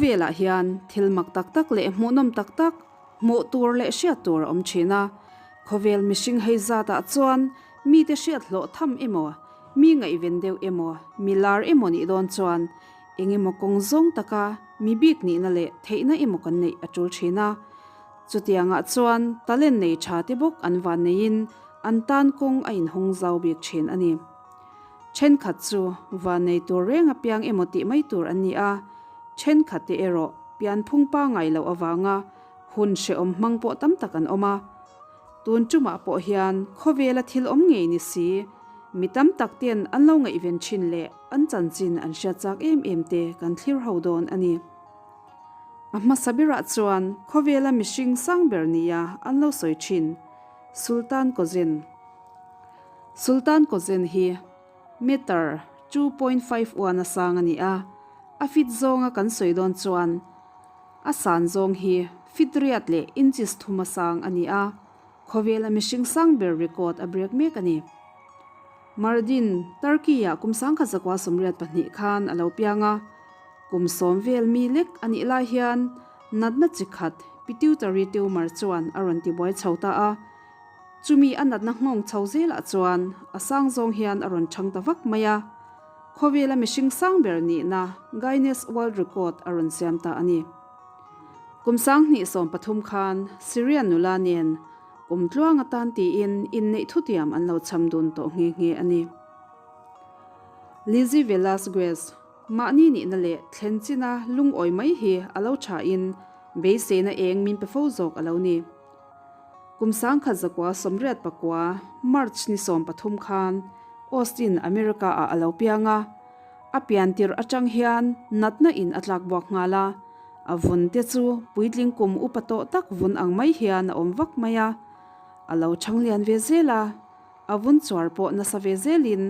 Khawvelah hian thil mak tak tak leh hmuhnawm tak tak hmuh tur leh hriat tur a awm thin a. Khawvel mihring hei zatah chuan mite hriat hlawh tham emaw, mi ngaihven deuh emaw, mi lar emaw nih dawn chuan eng emaw kawng zawng taka mi bik nihna leh theihna emaw kan neih a tul thin a. Chutiangah chuan talent nei tha te bawk an van neiin an tan kawng a inhawng zau bik thin a ni. Thenkhat chu van nei tur reng apiang emaw tih mai tur an ni a, thenkhat te erawh pianphung pangai loh avanga hun hrehawm hmang pawh tam tak an awm a. Tun tumah pawh hian khawvela thil awm ngei ni si, mi tam tak ten an lo ngaihven thin leh an chanchin an hriat chak em em te kan thlir ho dawn a ni. A hmasa berah chuan khawvela mihring sang ber nia an lo sawi thin, Sultan Kozen. Sultan Kozen hi meter 2.51 a sang a ni a, a fit zawnga kan sawi dawn chuan a san zawng hi fit riat leh inches thum a sang a ni a, khawvela mihring sang ber record a break mek a ni. Mardin, Turkey-ah kum 1982 khan a lo piang a, kum sawm vel mi lek a nih lai hian natna chi khat pituitary tumor chuan a rawn tibuai chho ta a, Chumi a natna nghawng chho zelah chuan a sang zawng hian a rawn chhang ta vak mai a, khawvela mihring sang ber nihna Guiness World Record a rawn siam ta a ni. Kum 2013 khan Syrian nula nen kum tluang atan tiin inneih thutiam an lo cham dun tawh nghe nghe a ni. Lizzie Velasquez, mahni nihna leh thlen china lungawi mai hi a lo thain beiseina eng min pe fo zawk a lo ni. Kum 1989, March ni 13 khan Austin, America ah a lo piang a. A pian tirh atang hian natna in a tlak buak nghal a. A vun te chu puitling kum upa tawh tak vun ang mai hian a awm vak mai a. A lo chhang lian ve zel a. A vun chuar pawh nasa ve zelin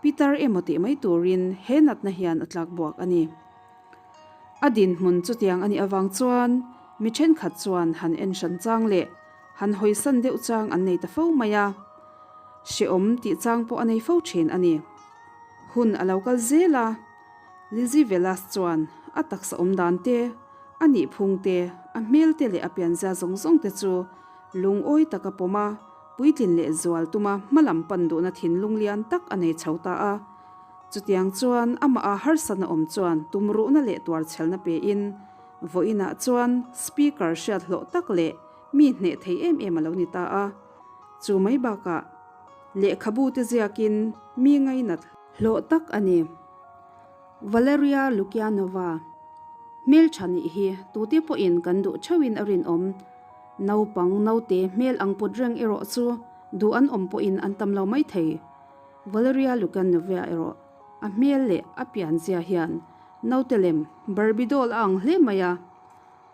pitar emaw tih mai turin he natna hian a tlak buak a ni. A dinhmun chutiang a nih avang chuan mi thenkhat chuan han en hran chang leh han hawisan deuh chang an nei ta fo mai a, hrehawm tih chang pawh a nei fo thin a ni. Hun a lo kal zel a, Lizzie Velas chuan a taksa awm dan te, a nihphung te, a hmel te leh a pianzia zawng zawng te chu lungawi taka pawm a, puitlin leh zual tuma hmalam pan duhna thinlung lian tak a nei chho ta a. Chutiang chuan amah a harsatna awm chuan tumruhna leh tuarchhelna pein vawiinah chuan speaker hriat hlawh tak leh mi hneh thei em em a lo ni ta a. Chu mai bakah lehkhabu te ziakin mi ngainat hlawh tak a ni. Valeria Lukyanova, Hmeltha nih hi tute pawhin kan duh theuhin a rinawm. Naupang naute hmel ang put reng erawh chu duh an awm pawhin an tam lo maithei. Valeria Lukanovia erawh a hmel leh a pianzia hian naute lem Barbie doll a ang hle mai a,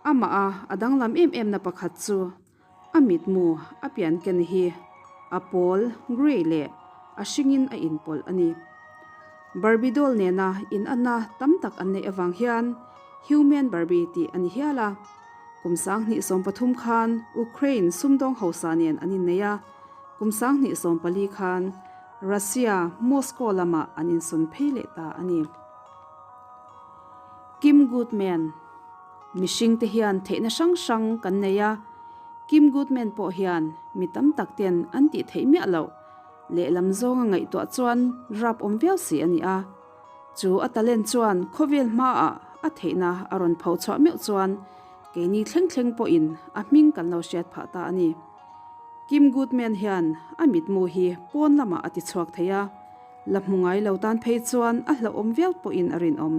amah a a danglam em em na pakhat chu a mitmu a pian ken hi a pawl, grey, leh a hringin a inpawlh a ni. Barbie doll nena inanna tam tak an neih avang hian Human Barbie tih a ni hial a. Kum 2013 khan Ukraine sumdawng hausa nen an innei a. Kum 2014 khan Russia, Moscow lamah an insawn phei leh ta a ni. Kim Goodman, Mihring te hian theihna hrang hrang kan nei a, Kim Goodman pawh hian mi tam tak ten an tih theih miah loh lehlam zawnga ngaihtuah chuan rap awm viau si a ni a. Chu a talent chuan khawvel hmaah a theihna a rawn pho chhuah meuh chuan keini thleng thleng pawhin a hming kan lo hriat phah ta a ni. Kim Goodman hian a mitmu hi pawn lamah a tichhuak thei a, la hmu ngai lo tan phei chuan a hlauhawm viau pawhin a rinawm.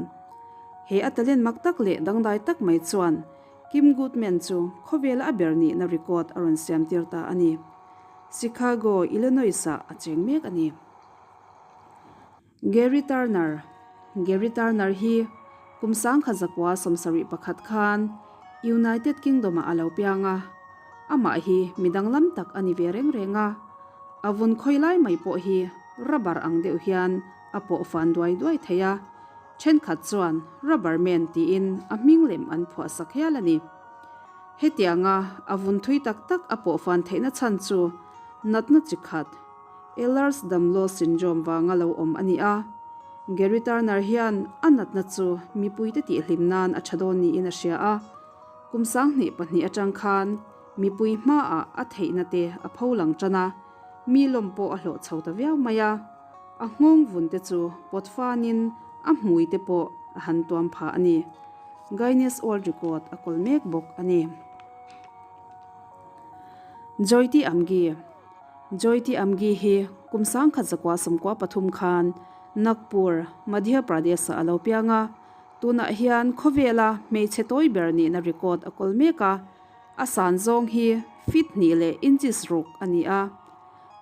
He a talent mak tak leh dangdai tak mai chuan Kim Goodman chu khawvela a ber nihna record a rawn siam tir ta a ni. Chicago, Illinois-ah a cheng mek a ni. Gary Turner, Gary Turner hi kum 1971 khan United Kingdom-ah a lo piang a, amah hi mi danglam tak a ni ve reng reng a, a vun khawi lai mai pawh hi rubber ang deuh hian a pawh fan duai duai thei a, thenkhat chuan Rubber Man tiin a hming lem an phuah sak hial a ni. Hetianga a vun thui tak tak a pawh fan theihna chhan chu natna chi khat, Ehlers-Danlos syndrome vanga lo awm a ni a. Gary Turner hian a natna chu mipuite tihhlim nan a tha dawn niin a hria a, kum 2002 atang khan mipui hmaah a theihna te a pho lang tan a, mi lawm pawh a hlawh chho ta viau mai a. A nghawng vun te chu pawt fanin a hmui te pawh a han tuam phah a ni. Guinness World Record a kawl mek bawk a ni. Joyti Amgi Joyti Amgi hi kum 1993 khan Nagpur, Madhya Pradesh-ah a lo piang a. Tunah hian khawvela hmeichhe tawi ber nihna record a kawl mek a. A san zawng hi feet hnih leh inches ruk a ni a,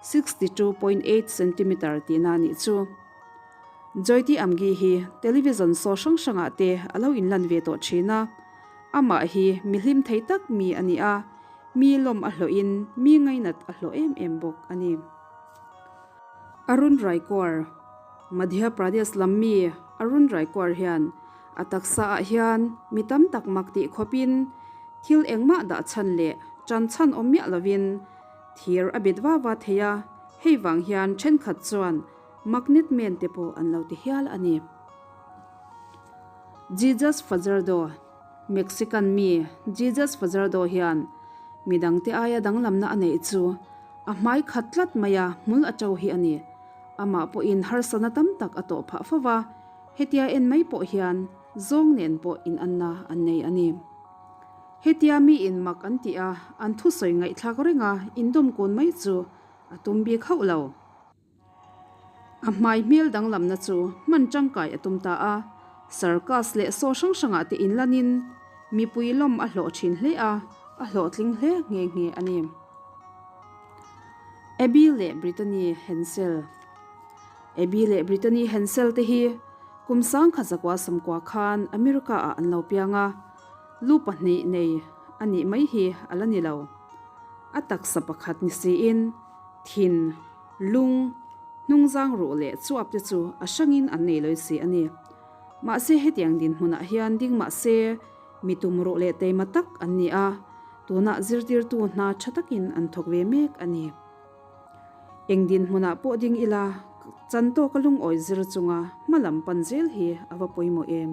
62.8 centimeter tihna a nih chu. Joyti Amgi hi television show hrang hrangah te a lo inlan ve tawh thin a. Amah hi mi hlim thei tak mi a ni a, mi lawm a hlawhin mi ngainat a hlawh em em bawk a ni. Arun Raikwar, Madhya Pradesh lam mi Arun Raikwar hian a taksa ah hian mi tam tak mak tih khawpin thil engmah dah chhan leh tan chhan awm miah lovin thir a bet va va thei a, hei vang hian thenkhat chuan magnet men te pawh an lo ti hial a ni. Jesus Fajardo, Mexican mi Jesus Fajardo hian midangte aia danglamna a neih chu a hmai khat tlat mai a hmul a to hi a ni. Amah pawhin harsatna tam tak a tawh phah fo va, hetia en mai pawh hian zawng nen pawh inanna an nei a ni. Hetia miin mak an tih a, an thusawi ngaihthlak renga indawm kun mai chu a tum bik hauh lo. A hmai hmel danglamna chu hman tangkai a tum ta a, circus leh saw hrang hrangah te inlanin mipui lawm a hlawh thin hle a, a hlawhtling hle nghe nghe a ni. Abby leh Brittany Hensel Abby leh Brittany Hensel te hi kum 1990 khan America ah an lo piang a, lu pahnih nei a nih mai hi a la ni lo. A taksa pakhat ni siin thin, lung, hnungzang ruh leh chuap te chu a hrangin an nei lawi si a ni. Mahse hetiang dinhmunah hian ding mahse mi tumruh leh teima tak an ni a, tunah zirtirtu hna tha takin an thawk ve mek a ni. Eng dinhmunah pawh ding ila, chan tawka lungawi zir chunga hma lam pan zel hi a va pawimawh em?